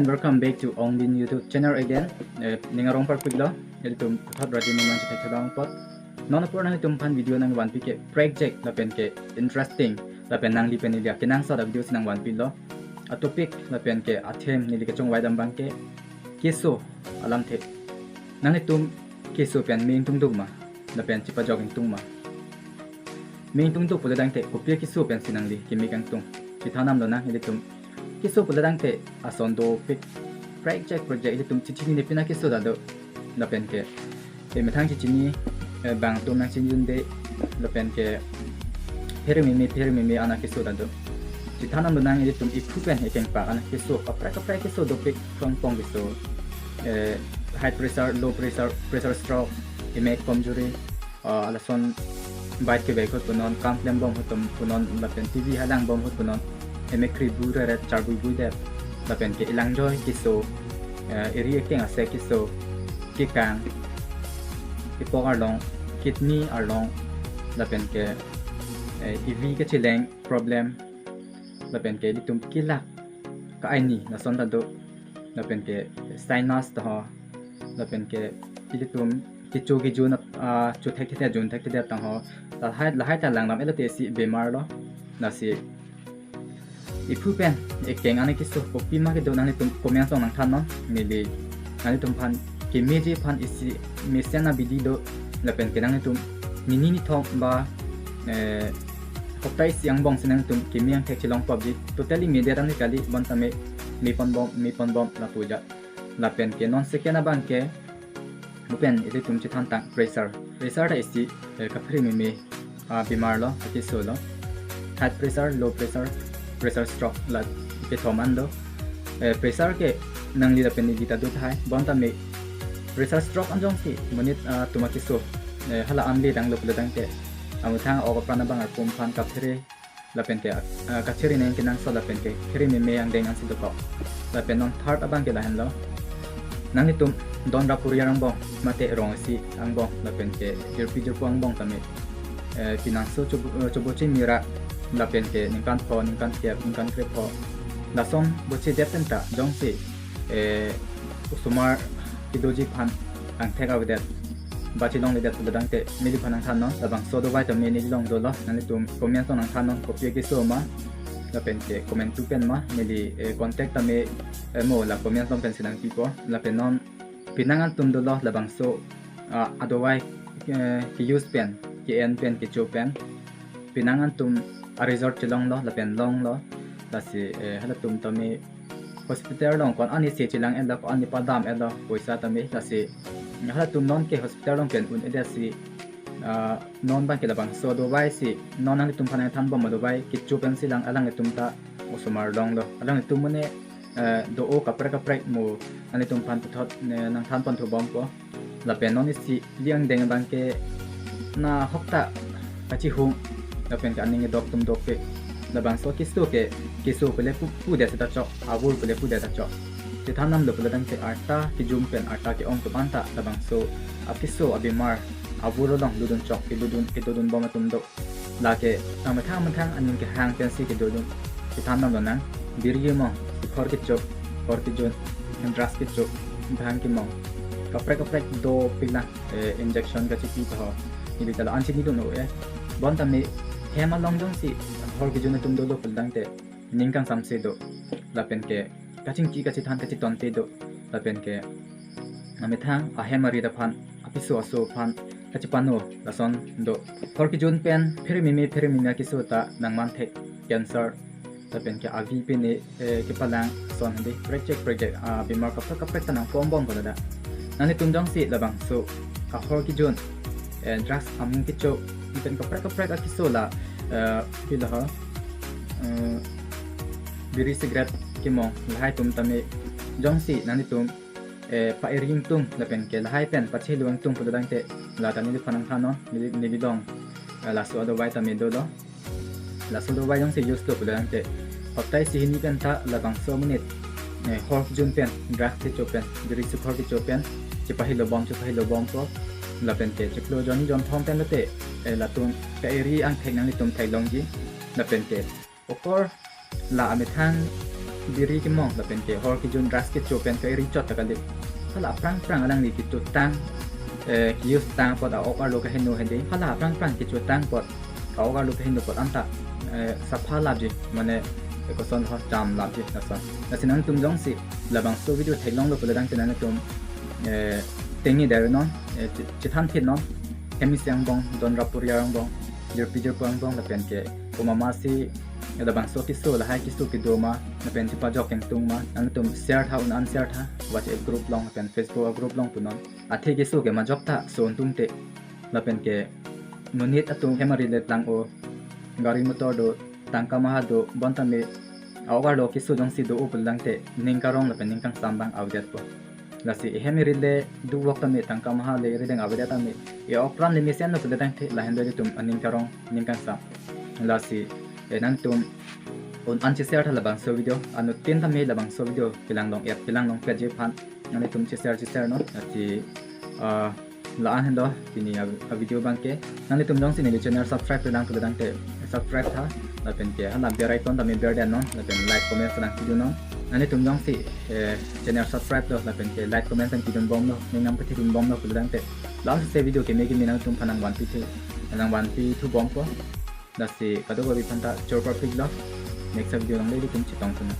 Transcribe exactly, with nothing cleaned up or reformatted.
Welcome back to Ong Bin YouTube channel again. Eh, ning arong parpik lo, ilitum puthot rajin naman si thekthedang pot. Non apor nanglitum aphan video nangvanpi ke project lapen ke interesting lapen nangli pen neli akenangsot a-video si nangvanpi lo. A-topic lapen ke a-theme neli kachongvai dam abang ke keso alamthe. Nanglitum keso pen me ingtungduk ma, lapen chipajok ingtung ma? Me ingtungduk pulo tangte kopi akeso pensi nangli keme kangtung? Chethan nang lonang ilitum. Keso pulo tangte ason dopik, project project ilitum chichinine pin akeso ta do. Lapen ke, eh, methang chichini, eh, bang atum nangchinidunde, lapen ke phere meme phere meme an akeso ta do. Chethan nang lonang ilitum iphu pen ekeng pak an akeso, kaprek kaprek keso dopik, phrongphrong keso, eh, high pressure, low pressure, pressure stroke, emek komjuri, ah, lason bike kevek ahut punon, kam klem bom ahut punon, lapen T V halang bom ahut punon, emek kri bu reret charbui bui det, lapen ke elangjoi keso, eh, eri ekeng asek keso, kekang, ipok arlong, kidney arlong, lapen ke, eh, ivi kacheleng problem, lapen ke ilitum kelak ka-aini lason ta do, lapen ke sinus ta ho, lapen ke ilitum kecho kejun, ah, cho thekthedet jun thekthedet tang ho, lahai lahai ta langdam-et lote isi bemar lo. Lasi iphu pen ekeng an akeso kopi ma kedo nanglitum comment along nangthan non. Neli nanglitum aphan kemeji aphan isi mesen abidi do, lapen ke nanglitum nini nithom ba, eh, hopta isi angbong si nangtum keme angthek chelong pabji, totally media dam ni kali, bonta me, mepon bom, mepon bom lapu ja. Lapen ke non second abang ke, mo pen ilitum chethan tang pressure. Pressure ta isi, eh, kaphere meme, ah, bemar lo, akeso lo. High pressure, low pressure, pressure stroke la kethom an do. Eh, pressure ke nangli lapen neli ta do tahai, bonta me pressure stroke an jongsi monit, ah, atum akeso, eh, hala an le dang lo pulo tangte, amethang ok apran abang arpum aphan kaphere, lapen ke, ah, kachere neng kenangsot lapen ke phere meme angdeng ansi dokok. Lapen non third abang ke lahenlo. Nanglitum don rap puri angbong, mate rong isi angbong, lapen ke jirpi jirpo angbong tame, eh, pinangso chobo, eh, choboche mira, lapen ke ningkan pho, ningkan kep, ningkan krepho, lason bochedet pen ta jongsi, eh, osomar kedoji aphan angthek avedet ba chelongledet pulo tangte neliphan nangthan non. Labangso adovai tame neli along dolo, nanglitum comment along nangthan non, kopi akeso ma, lapen ke komantu pen ma, neli, eh, contact tame, eh, mo la comment along pensi nangpipo. Lapen non penang an atum dolo labangso, ah, adovai, eh, ke-use pen, ke-en pen, kecho pen, penang an atum a-result chelonglo lapen longlo. Lasi, eh, halatum tame hospital along ko-an isi chelang-et lo, ko-an isi padam-et lo, poisa tame. Lasi halatum non ke hospital along pen un-edet si, ah, non abang ke labangso adovai si, non nanglitum aphan nangthan bom adovai kecho pensi lang, alanglitum ta osomar longlo. Alanglitum mane, eh, do-o kaprek kaprek mo nanglitum aphan puthot, eh, nangthan pon thu bompo. Lapen non isi ili angdeng abang ke na hokta kachihung, lapen ke aning dok tum dopik. Labangso keso ke, keso pule pu, pudet seta chok, avur pule pudet ta chok. Chethan nang lo pulo tangte arta kejun pen arta ke-ong atum anta labangso akeso abemar avur along lutdun chok, kelutdun, kedodun bom atum do. Lake amethang amethang aning kehang pensi kedodun. Chethan nang lonang, biri kemong, sikhor kecho, khor kejun, drugs kecho, bhang kemong, kaprek kaprek dopik lang, eh, injection kachipi ta ho. Neli ta la-an chinidun o eh. Bonta me hem along jongsi hor kejun atum dolo pulo tangte ning kangsamse do. Lapen ke kachingki kachethan kachetonte do. Lapen ke amethang ahem arit aphan, apiso aso aphan kachepano lason do. Hor kejun pen phere meme phere meme akeso ta nangman thek, cancer, lapen ke avi pine, eh, kepalang ason hadi project project, ah, bemar kaprek kaprek ta nangpom bom ko ladak. Nanglitum jongsi labangso ahor kejun, eh, drugs amu kecho, lapen kaprek kaprek akeso la, eh, pilo ho, eh, biri cigarette kemong lahai atum tame jongsi nanglitum, eh, pa-eri ingtung lapen ke lahai pen pachelo ingtung pulo tangte, la ta neliphan nangthan non, neli, neli along, eh, laso adovai tame dolo. Laso adovai jongsi use lo pulo tangte, hopta isi hini pen ta labangso amonit, eh, hor kejun pen, drugs kecho pen, biri sikhor kecho pen chepahelo bom, chepahelo bompo. Lapen ke chiklo jon ni jon thom pen lote, eh, latum ka-eri angthek nanglitum theklongji. Lapen ke okor la amethang biri kemong lapen ke hor kejun, drugs kecho pen ke ri chot ta kali. Hala aphrang phrang alangli kechotang, eh, ke-use tang apot a-ok arlo kaheno hedi. Hala aphrang phrang kechotang apot, a-ok arlo kaheno apot anta, eh, sapha lapji, mane, eh, koson ho cham lapji lason. Lasi nangtum jongsi labangso video theklonglo pulo tangte nangtum, eh, tengne der non, eh, chi-, chethan thit non. Hem isi angbong, don rapori angbong, jirpi jirpo angbong lapen ke komat ma si labangso keso, lahai keso kedo ma, lapen chepajok kengtung ma, nangtum share tha, un an share tha, WhatsApp group along lapen Facebook group along pu non. Athe keso ke majok tha, so untung te. Lapen ke monit atum hem arit le tlang-o, gari motor do, tangka maha do, bonta me a-ok arlo keso jongsi do-o pulo tangte ning karong lapen ning kangsam abang avedetpo. Lasi hem arit le duk vok tame, tangka maha le arit deng avedet tame, e-ok pran le mesenlo pulo tangte lahen do ilitum aning karong ning kangsam. Lasi, eh, nangtum un an che-share tha labangso video, anuttin tame labangso video kelang long-et, kelang longpetji aphan nanglitum che-share che-share non. Lasi, ah, la-an henlo pini a, a video abangke. Nanglitum jongsi neli channel subscribe lang pulo tangte subscribe tha, lapen ke hala bell icon tame ber den non, lapen like comment lang pidun non. Nanglitum jongsi, eh, channel subscribe lo lapen ke like comment lang pidun bomlo, ning nangpethidun bomlo pulo tangte, last se video keme keme nangtum aphan nangvanpi thu, nangvanpi thu bompo. Lasi kadokave aphanta chorpapiklo. Next video along le ilitum chetong thu non.